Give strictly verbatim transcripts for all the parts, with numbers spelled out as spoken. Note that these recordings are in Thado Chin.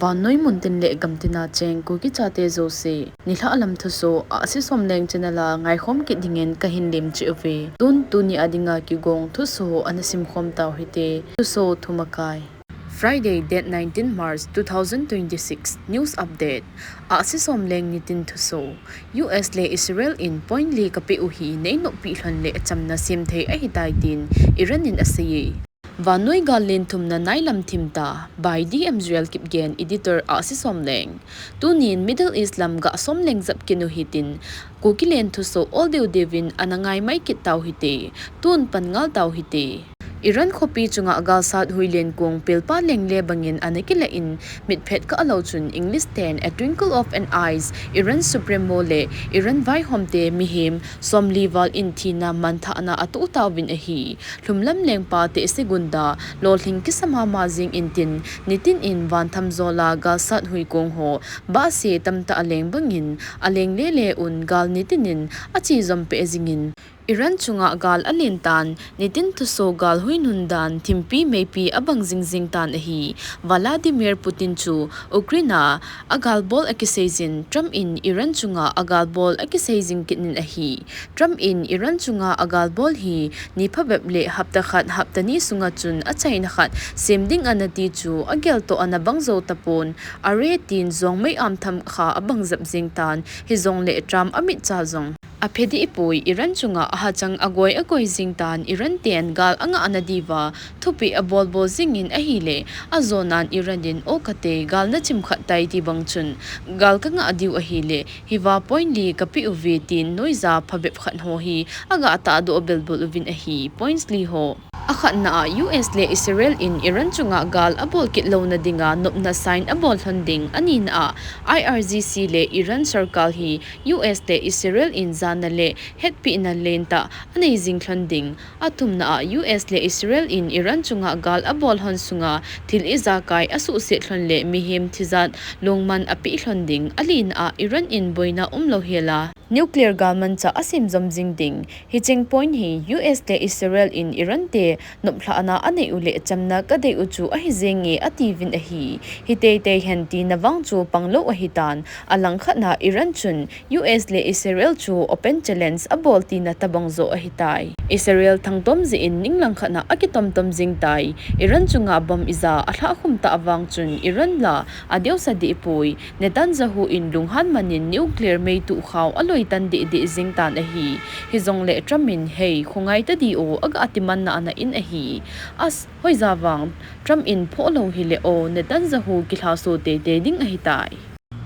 Vannoi muntin le gamtina cheng Kuki chate jouse, nilhah lam thuso, Ahsi Somleng channel a ngaikhom kit dingin kahin lemcheh uve. Tun tuni a dinga kigong thuso ana simkhom tau hite. Thuso thumakai. Friday, date nineteen March two thousand twenty-six. News update. Ahsi Somleng nitin thuso. U S le Israel in point li kapeh u hi neinoppi lhon le chamna semthei ahitai tin Iran in aseiye. Vannoi gal len thumna nailam thimta by D M Israel Kipgen, editor Ahsi Somleng. Tunin Middle East lam ga somleng jap kit u hitin, Kuki len thuso ol deudeuvin ana ngaimai kit tau hite, tun pan ngal tau hite. Iran khopi chunga galsat hui len kong pelpa lengle bangin ana kila in, mitphet kah lou chun English ten A Twinkle of an Eyes, Iran Supremo le Iran vaihomte mihem somli val in thina manthahna atoh tauvin ahi. Lhumlam lengpa te segunda, lolhing kisa mama jing intin, nitin in van thamjola galsat hui kong ho, bahse tamtah aleng bangin, aleng lele un gal nitin in, ache jom peh jingin, Iran chunga gal alen tan, nitin thuso gal hui nun dan, thimpi meipi abang jingjing tan ahi. Vladimir Putin chu Ukraine a agalbol akiseijin, Trump in Iran chunga agalbol akiseijing kit nin ahi. Trump in Iran chunga agalbol hi ni phabep le hapta khat, hapta ni sunga chun achaina khat sem ding ana ti chu ageltoh ana bang jou tapon, are tin jong mei am tham kha abang jap jing tan, hijongle Trump amitcha jong aphe dih poi. Iran chunga ahachang agoi agoi jing tan, Iran ten gal angah na diuva thupeh abol bol jingin ahile, ajonan Iran in, o kate, gal nachim khat tai ti bang chun gal kangah diu ahile, hiva point li kapeh uve tin noija phabep khat ho hi aga tahdoh belbul uvin ahi. Points li ho. Akhatna a, U S le Israel in Iran chunga gal abol kit louna dinga nopna sign abol lhon ding. Anina a, I R G C le Iran sorkar hi U S le Israel in jana le hetpina lentah anei jing lhon ding. Athumna a, U S le Israel in Iran chunga gal abol lhon sunga thil ijakai asuhset lhon le mihem thijat lungman apeh lhon ding. Alina a, Iran in boina umlou hela nuclear galmanchah asem jom jing ding. Hicheng point hi U S le Israel in Iran te noplhahna anei u le chamna kadei u chu ahi jenge atiuvin ahi. Hiteitei hen tina vang chu panglou ahitan. Alangkhatna Iran chun U S le Israel chu open challenge abol tina tabang jo ahitai. Israel thangtom jeh in ninglangkhatna akitomtom jing tai. Iran chunga bomb ija alhahkhum tah vang chun Iran la adeusah dih poi. Netanyahu in lunghan manin nuclear meitu khao aloitan dih dih jing tan ahi. Hijongle Trump in, hei, khongai tadi o, aga atimanna ana in ahi. As, hoija vang Trump in phoh lou hile o, Netanyahu kilhaso teitei ding ahitai.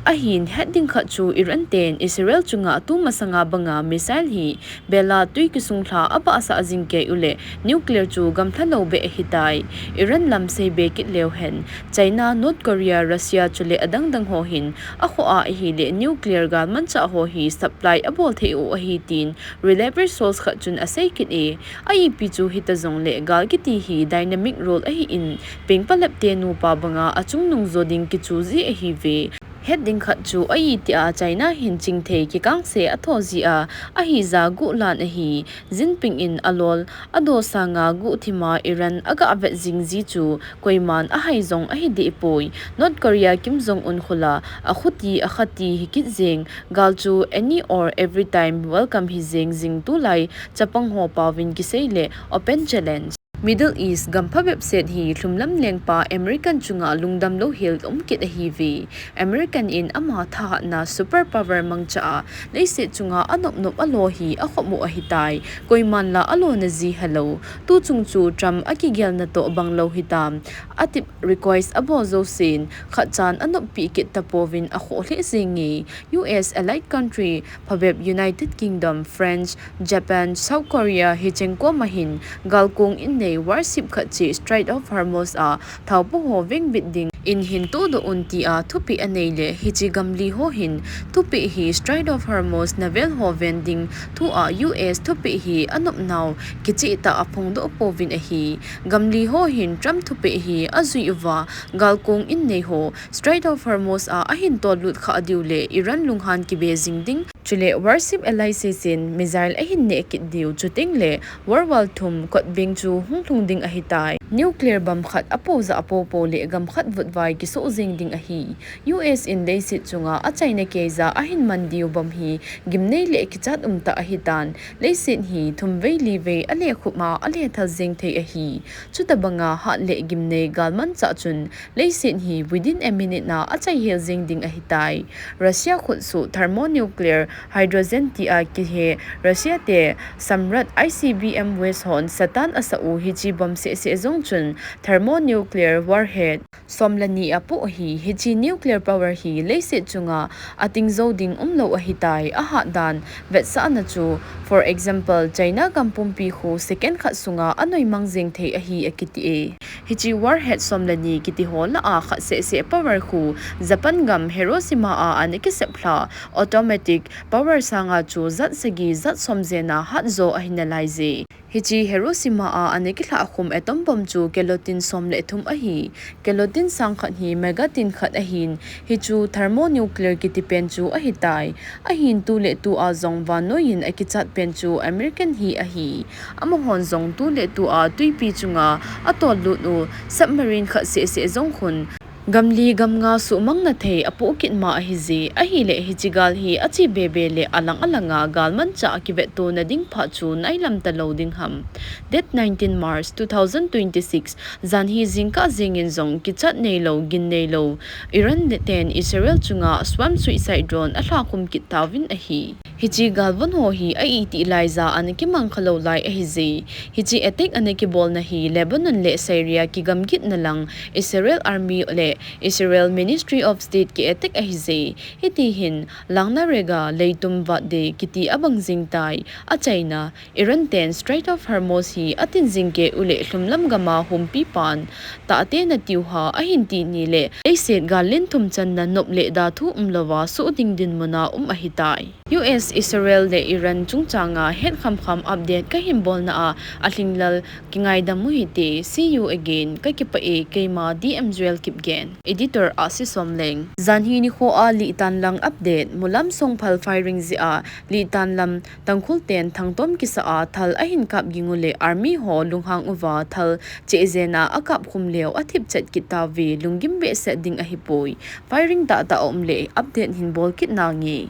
Ahin het ding khat chu Iran ten Israel chunga tumasanga banga missile hi bela tui kisunglha abahsah jing kei u le nuclear chu gamlha lou beh ahitai. Iran lam seibe kit leu hen, China, North Korea, Russia chule adangdang ho hin akhoh a ahile nuclear galmanchah ho hi supply abol thei u ahi tin reliable source khat chun asei kit e. Aipi chu hita jongle gal kiti hi dynamic role ahin, pengpalep te nupa banga achungnung jo ding kichu ji ahiuve. Het ding khat chu aitia China hin chingthei kikangse atho jia, ahija guhlan ahi. Jinping in alol adoh sanga guhthima Iran aga vet jing ji chu koiman ahai jong ahi dih poi. North Korea Kim Jong Un khola akhuti akhati hi kit jeng, gal chu any or every time welcome hi jeng jing, tulai chapang ho paovin kisei le open challenge. Middle East gam phabep set hi lhumlam lengpa American chunga lungdam lou hel um kit ahiuve. American in ama thahatna super power mangcha a leiset chunga anop nop alo hi akhop u ahitai. Koiman la alona ji helou. Tuchung chu Trump akigelna toh banglou hitam. Atip request abol jousen khatchan anoppi kit tapouvin akhoh lheh jenge. U S allied country phabep United Kingdom, France, Japan, South Korea hicheng koma hin galkong innei warship khat cheh Strait of Hormuz a thaopu ho vengbit dingin hin tohdoh un tia thupeh anei le, hiche gamli ho hin thupeh hi Strait of Hormuz navel ho ven ding thua U S thupeh hi anopnau kichehtah aphongdoh pouvin ahi. Gamli ho hin Trump thupeh hi ajui uva, galkong innei ho Strait of Hormuz a ahin tollut khah diu le Iran lunghan kibe jing ding. Chule warship alai sesen missile ahin neh kit diu, chuteng le World War thum kotbeng chu hung lhung ding ahitai. Nuclear bomb khat apo ja apo po le gam khat vutvai kisoh jing ding ahi. U S in leiset chunga achaina keija ahin man diu bomb hi gimnei le kichat umtah ahitan, leiset hi thumvei livei alekhup a alethal jing thei ahi. Chutabanga hat le gimnei galmanchah chun leiset hi within a minute na achaihel jing ding ahitai. Russia khutsoh thermonuclear hydrogen tia kihe Russia te Samrat I C B M West hon satan asah u hiche bomb sehseh jong chun thermonuclear warhead som le ni apoh ahi. Hiche nuclear power hi leiset chunga ating jou ding umlou ahitai. Ahat dan vetsahna chu, for example, China gam pumpi khu second khat sunga anoimang jing thei ahi akiti e. Hiche warhead som le ni kiti ho lah a khat sehseh power khu Japan gam Hiroshima a ana kisep lha atomic power sanga chu jat sagi jat som jena hat jo ahi nalaije. Hiche Hiroshima a ana kilhah khum atom bomb chu kiloton som le thum ahi. Kiloton sang khat hi megaton khat ahin, hichu thermonuclear kiti pen chu ahitai. Ahin tu le tu a jong vannoi in akichat pen chu American hi ahi. Amahon jong tu le tu a twipi chunga atol lut u submarine khat sehseh jong khun gam li gam nga suhmang na thei apoh kit ma ahije. Ahile hiche gal hi ache bebe le alang alanga galmanchah kivetto na ding phat chu nailam talou ding ham. Date nineteen March two thousand twenty-six, janhi jingkah jengin jong kichat neilou, gin neilou Iran ten Israel chunga swarm suicide drone alhakhum kit tauvin ahi. Hiche galvon ho hi a itih laija ana kimang khalou lai ahije. Hiche attack ana kibolna hi Lebanon le Syria kigamgitna lang Israel Army le Israel Ministry of State ki attack ahije. Hiti hin Langna Rega leitum vatde kiti abang jingtai. Achaina, Iran ten Strait of Hormuz hi atin jingkeh u le lhumlam gama humpi pan tahte natiu ha ahin ti ni le leiset gal len thum channa nop le da thu umlouva suh ding dinmuna um ahitai. U S, Israel le Iran chungchanga het khamkham update kahin bolna a, alhinglel kingaidam u hite. See you again. Kakipah e, keima D M Joel Kipgen, editor Ahsi Somleng. Janhi nikho a Litan lang update, Mulam Songphal firing jeh a Litan lam Tangkhul ten thangtom kisa a thal ahin kap ging u le army ho lunghang uva thal cheh jena akap khum leu athip chet kit tauve, lunggim behseh ding ahipoi. Firing tahtah aum le update hin bol kit nange.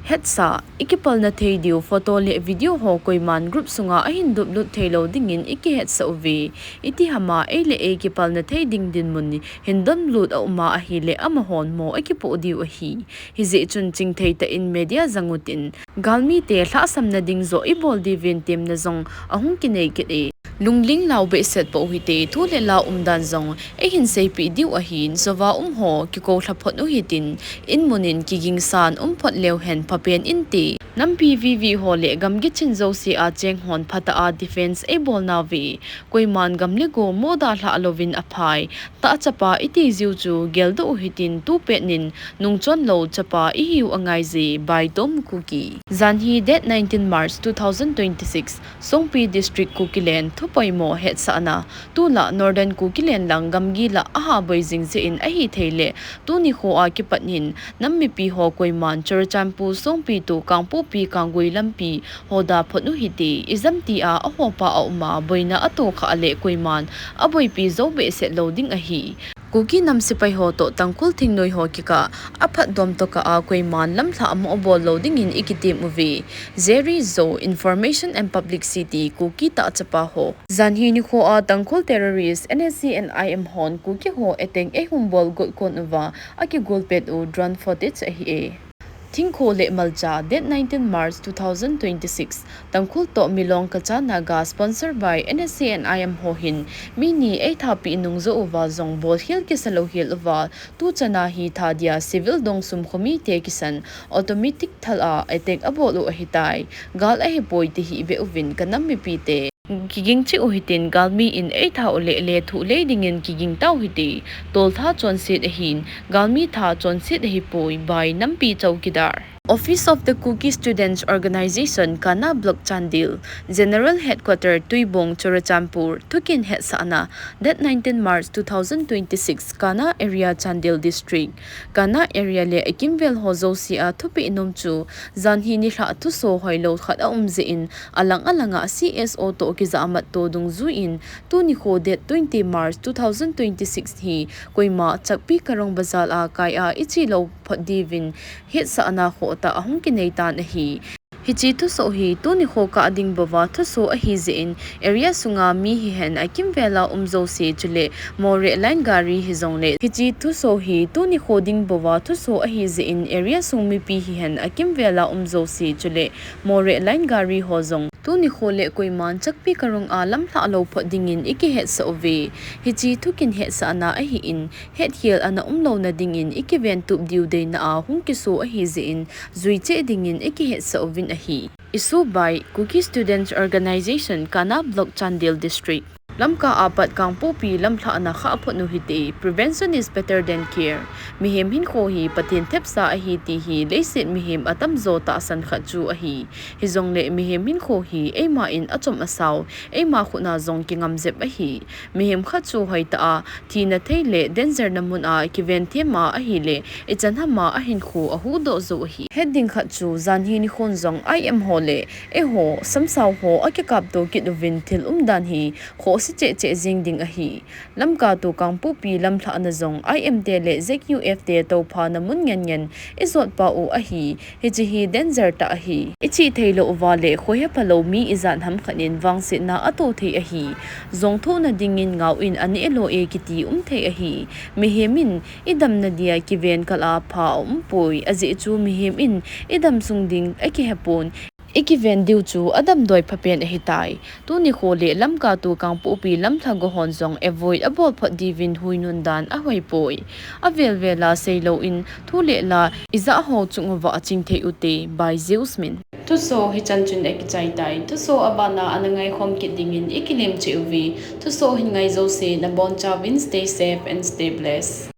Hetsah, ikipalna thei diu photo le video ho koiman group sunga ahin duplut theilou dingin ikihetsah uve. Iti hama ei le ei kipalna thei ding dinmun hin donbut auma ahile amahon mo akipoh diu ahi. Hijeh chun chingthei tah in media jang utin, galmite lhahsamna ding joh ibol diuvin temna jong ahung kinei kit e. Lungling lau behseh poh uhite, thu le la umdan jong eihin seipeh diu ahin, jouva um ho kikou lha phot uhitin, inmun in kigingsan um phot leu hen phapen inte. Nampi vivi ho le gamgi chin jouse a cheng hon phatah a defense eibol nauve. Koiman gam le go mo dalhah louvin aphai. Tahchapa iti jiu chu geldoh uhitin, tupet nin nungchon lou chapa ihiu angaije. Bye Tom Kuki. Janhi date nineteen March two thousand twenty-six, Songpi District, Kukiland. Thupoimo hetsahna. Tulai Northern Kukiland lang gamgi lah aha boi jing jeh in ahithei le tuni nikho a kipat in nam mipi ho koiman Churachandpur, Songpi to Kangpokpi, Kanggui lampi ho da phot uhite. Ijemtia ahopa auma, boina atohkhah le koiman aboipi jou behseh lou ding ahi. Kuki nam sepai ho toh Tangkhul thingnoi ho kikah a phatdom tokah a koiman lamlhah mo bol lou dingin ikitem uve. Jerry Zo, Information and Publicity, Kuki tahchapa ho. Janhi nikho a Tangkhul terrorist N S C N I M hon Kuki ho attack eihung bol got kon uva akigol pet u drone footage ahi e. Thingkho le Malcha, date nineteen March two thousand twenty-six, Tangkhul toh Milong Kacha Naga, sponsored by N S C N I M ho hin mi ni eithapi nung jou uva jong bolkhel kisa louhel uva, tuchana hi thadia civil dongsum khomite kisan automatic thal a attack abol u ahitai. Gal ahipoi ti hih beh uvin ka nam mipite. Kiging cheh uhitin, galmi in eitha u le lethuh lei dingin kiging tau hite. Toltha chonset ahin, galmi tha chonset ahipoi. Bye, Nampi Chowkidar. Office of the Kuki Students Organization, Kana Block, Chandel, General Headquarter, Tuibong, Churachandpur, thukin hetsahna, date nineteen March two thousand twenty-six, Kana Area, Chandel District. Kana Area le akimvel ho jouse a thupeh nom chu, janhi nilhah thuso hoilou khat aum jeh in, alang alanga C S O toh kijahmat to dungjuiyin, tuni kho date twenty March two thousand twenty-six hi, koima Chakpi Karong Bazar a kai a iche lou phot diuvin, hetsahna khohtah ahung kinei tan ahi. Hiche thuso hi tuni kho kah ding bouva thuso ahi jeh in, area sunga mi hihen akimvel a um jouse chule Moreh line gari hijongle. Hiche thuso hi tuni kho ding bouva thuso ahi jeh in, area sung mipi hihen akimvel a um jouse chule Moreh line gari ho jong tuni kho le koiman Chakpi Karong a lamlhah lou phot dingin ikihetsah uve. Hiche thukin hetsahna ahin, hetkhel ana umlouna dingin ikiventup diu deina a hung kiso ahi jeh in, jui cheh dingin ikihetsah uvin ahi. Issue by Kuki Students Organization, Kana Block, Chandel District. Lamka apat Kangpokpi lamlhahna khah phot u hite, prevention is better than cure. Mihem hinkho hi Pathen thepsa ahi ti hi leiset mihem atamjo tahsan khat chu ahi. Hijongle mihem hinkho hi eima in achom asao, eima khut a jong kingam jep ahi. Mihem khat chu hoitah a, thina thei le danger na mun a kiven them a ahile, ichan ham a ahinkho ahuhdoh jou ahi. Het ding khat chu janhi nikhon jong I M ho le eiho samsao ho akikap to kit uvin thil umdan hi khohse cheh cheh jing ding ahi. Lamka to Kangpokpi lamlhahna jong I M te le Z U F te tophana mun ngen ngen ijot pau ahi. Hiche hi danger tah ahi. Ichih theilou uva le khoi hephalou mi ijat ham khat in vangsetna ato thei ahi. Jong thohna dingin ngau in aneh lou e kiti um thei ahi. Mihem in idamna dia kiven kal a pha aumpoi. Ajeh chu mihem in idam sung ding akihepon. Ikiven diu chu adamdoi phapen ahitai. Tuni kho le Lamka to Kangpokpi lamlha go hon jong avoid abol phot diuvin huinun dan ahoipoi. Avel vel a seilou in thu le la ijat ho chung uva aching thei ute, by Zeus Min. Thuso hichan chun akichai tai. Thuso abana ana ngaikhom kit dingin ikilem cheh uve. Thuso hin ngai jouse nabonchauvin stay safe and stay blessed.